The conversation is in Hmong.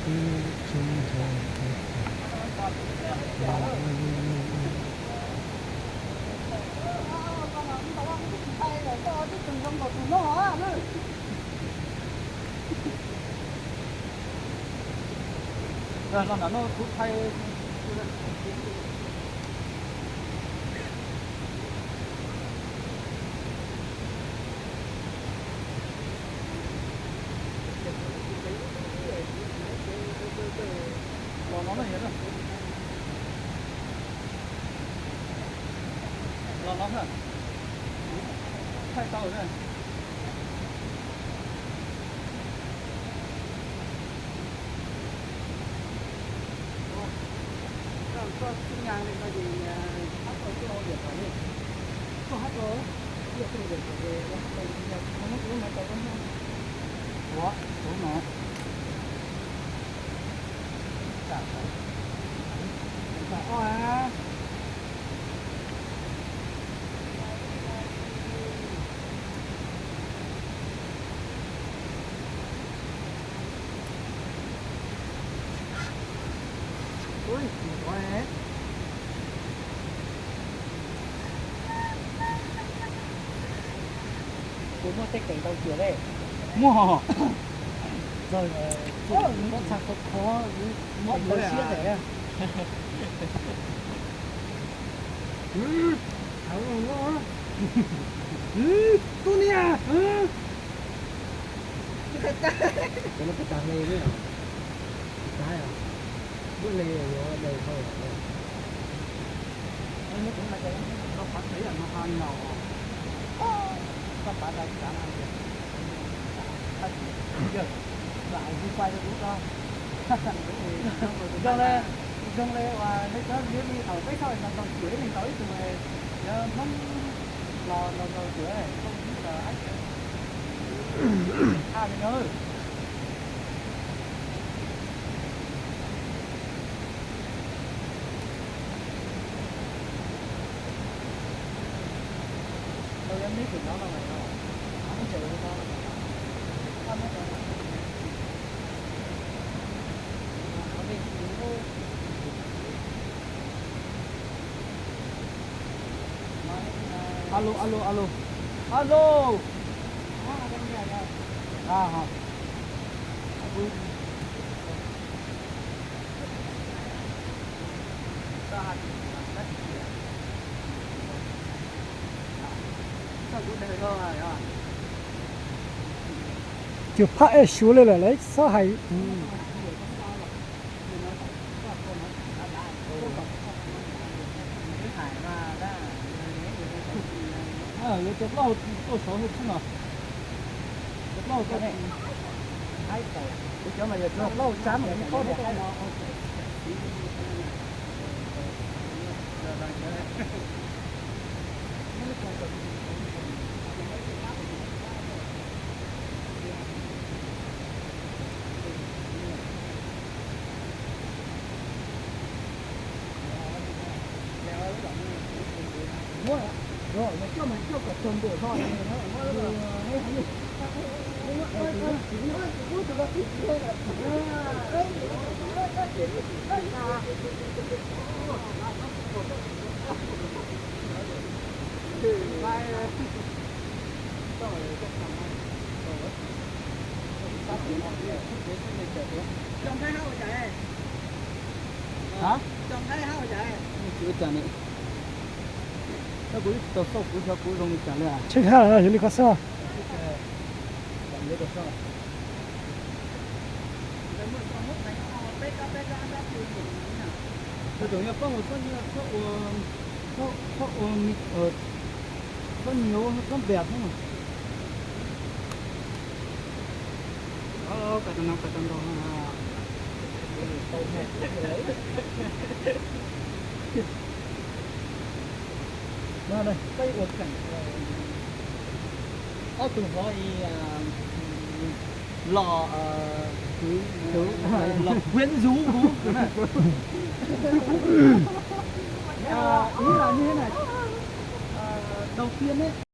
Los no na, los no na, thaij tau na. Ua, tus no. Puas muaj tej kev ntau cuam le? Muaj. Txog pob txha khov khov, mob ntau siab ntawm. Tub niag. Cov no puas tas hle ne? Puas tas? Muab hle yuav daws dhau. Koj pav tau tsav no tias, yawg, mus pais rau lub no. Zoo li, zoo li uas nej cov liab li thaum peb soj ntau ntau cuam ib leeg tau ib tug, cov Hmoob los ntau ntau cuam, Hmoob Hmoob los ab tsi. Thaj li no. Alo, alo, alo. Alo. Cov phaj ej suav li lawm lawv txhob hais. Yuav cov plaub hau tuaj saud thiab no. Cov plaub hau tuaj. Kuv cov mas yog cov plaub hau tsab mas nws pob rau. Hab, kuv ib tsis tau xauj kuv xyov kuv zoo li cas li. Tsheej hab no yog li koj xauj. Tseem yog pab mus txhob, txhob ua, txhob nyuv txhob npias xwb mas. Ka tau no ka tau nkaus. Peb ua tseem ob tug hov los, los khuav ntxuv kuv. Ib los ni, đầu tiên ne.